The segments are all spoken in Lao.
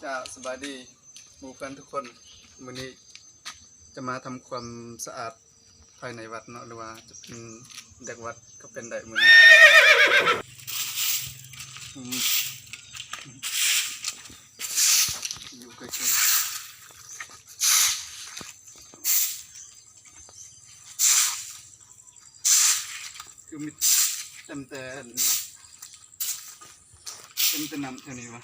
ເຈົ້າ ສະບາຍດີໝູ່ເພື່ອນທຸກຄົນ. ມື້ນີ້ຈະມາທຳຄວາມສະອາດພາຍໃນວັດເນາະ ຫຼືວ່າຈະເປັນເດັກວັດກໍເປັນໄດ້ມື້ນີ້. ອືມ ຢູ່ໃກ້ໆ ຄືມີເຕັມແຕ່ ເຕັມແຕ່ນ້ຳແຖວນີ້ວະ.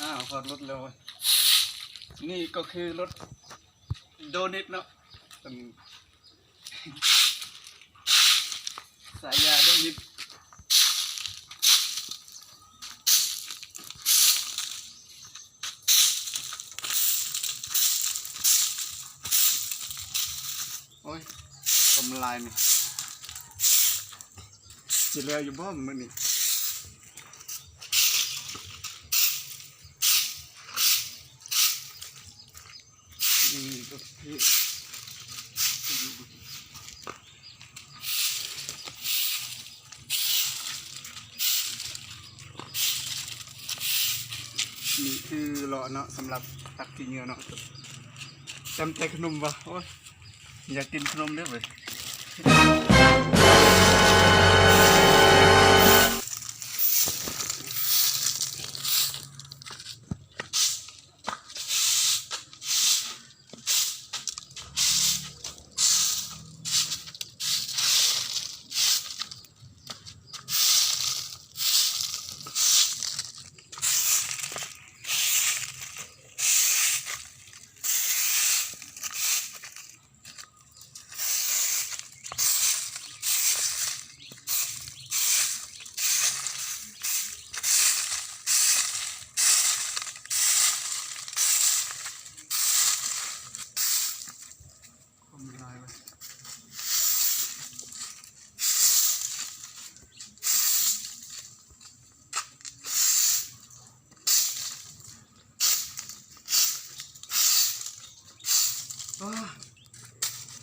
ອ້າວ ຮອດລົດແລ້ວເວີຍ. ນີ້ກໍຄືລົດໂດນິດເນາະ ເປັນສາຍຢາໂດນິດ. ໂອ້ຍ ຄວາມລາຍນີ້ ຊິແລ້ວຢູ່ບໍ່ມື້ນີ້? ນີ້ກໍຄື ນີ້ຄືເລາະເນາະ ສຳລັບຕັກຂີ້ເຫຍື້ອເນາະ. ຈຳແຕ່ຂະໜົມວະ ໂອ້ຍ ຢາກກິນຂະໜົມເດີ້ເວີຍ.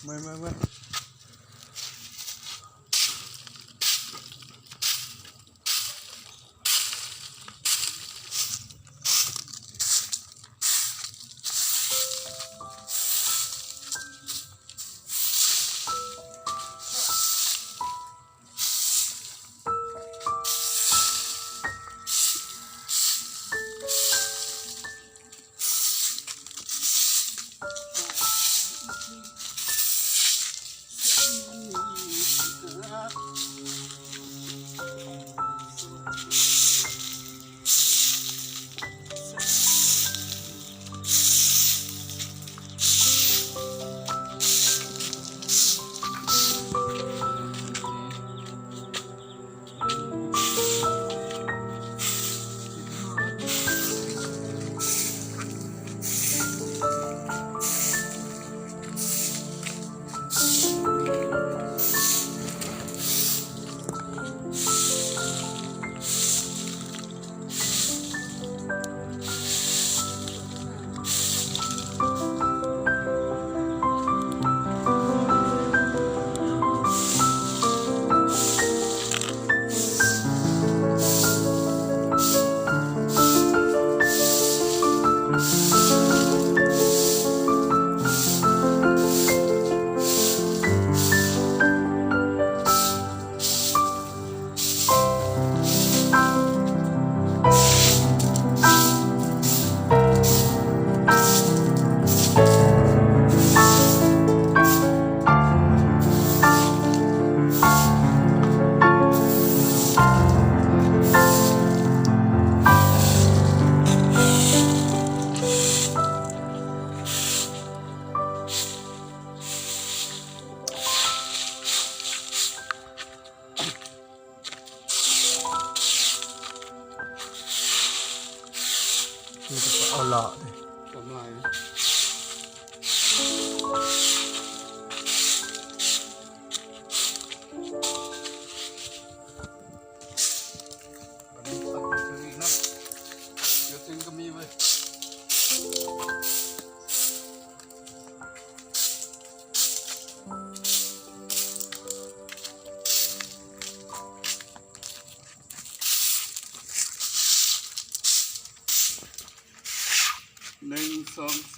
ເມື່ອຍ ເມື່ອຍ ເມື່ອຍ. ໂ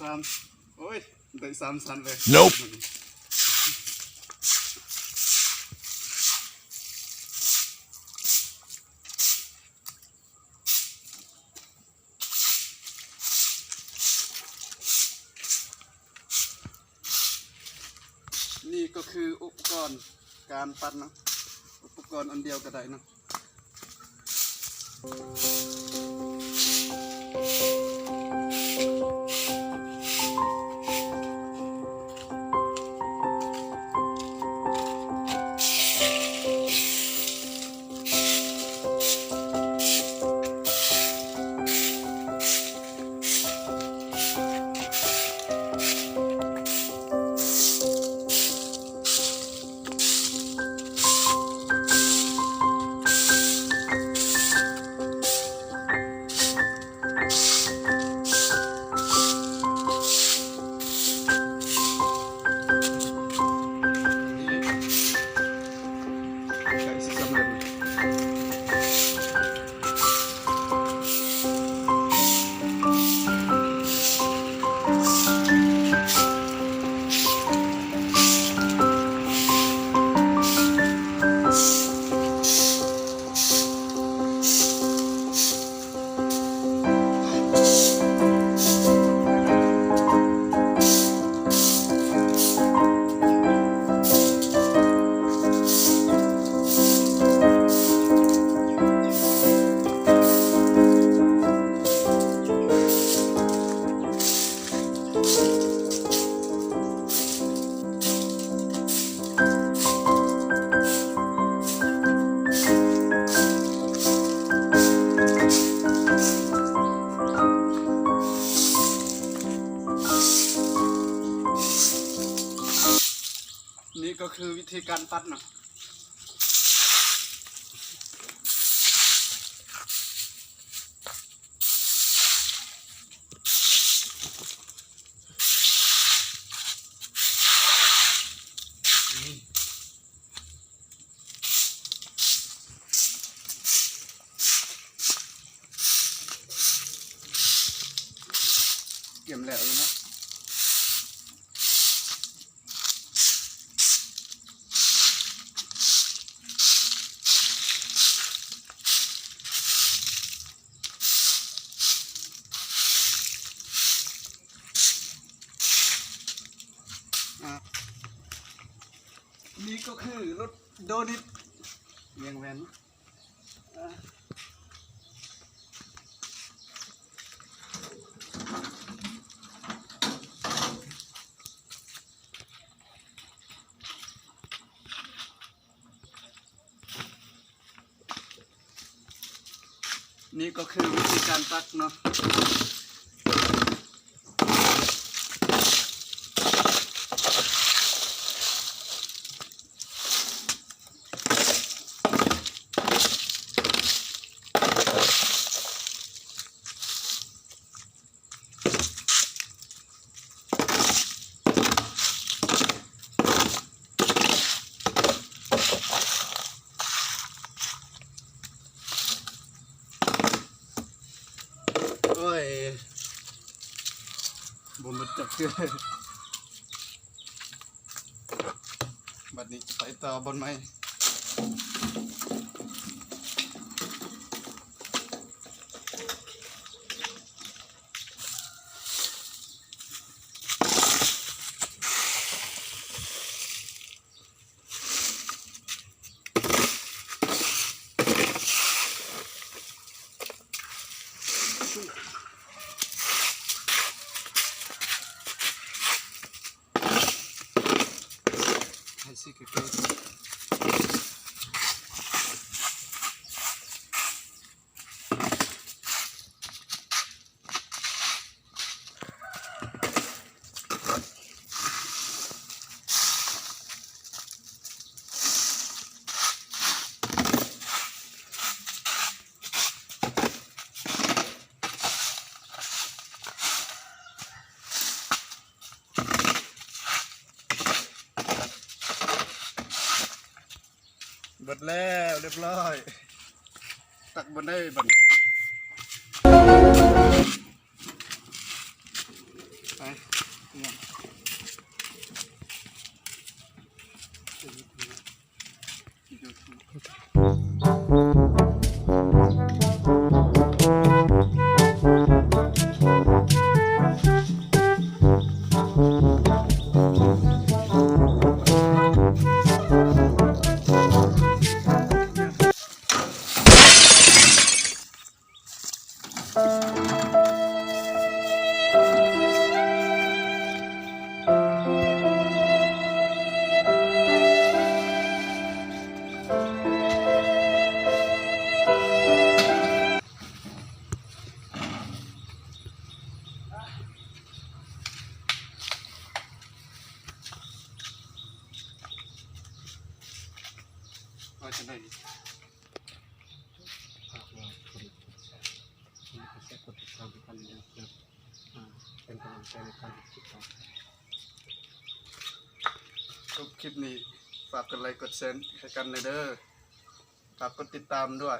ສາມ ໂອ້ຍ ໄດ້ສາມຊັ້ນເລີຍ. Nope. ນີ້ກໍຄືອຸປະກອນການປັດເນາະ, ອຸປະກອນອັນດຽວກໍໄດ້ເນາະ. ນີ້ກໍຄືວິທີການຕັດນະ. ກຽມແລ້ວເນາະ. ນີ້ກໍຄືລົດໂດນິດວຽງແຫວນ. ນີ້ກໍຄືວິທີການຕັດເນາະ. ໂອ້ຍ ບໍ່ໝົດຈັກເທື່ອ. ບັດນີ້ຈະໄປຕໍ່ບ່ອນໃໝ່. ໃຫ້ສີໃກ້ໆ. ເບິດແລ້ວ ຮຽບຮ້ອຍ. ຕັກບ່ອນໃດບັດນີ້? ໄປ ວ່າຈັ່ງໃດນີ້ ຝາກວ່າຄົນ ກົດໄລ ກົດແຊ ກົດຕິດຕາມໃຫ້ກັນເດີ ເພື່ອ ອ່າ ເປັນກຳລັງໃຈໃນການເຮັດຄລິບຕໍ່ໄປ. ຈົບຄລິບນີ້ ຝາກກົດໄລ ກົດແຊໃຫ້ກັນແດ່ເດີ ຝາກກົດຕິດຕາມດ້ວຍ.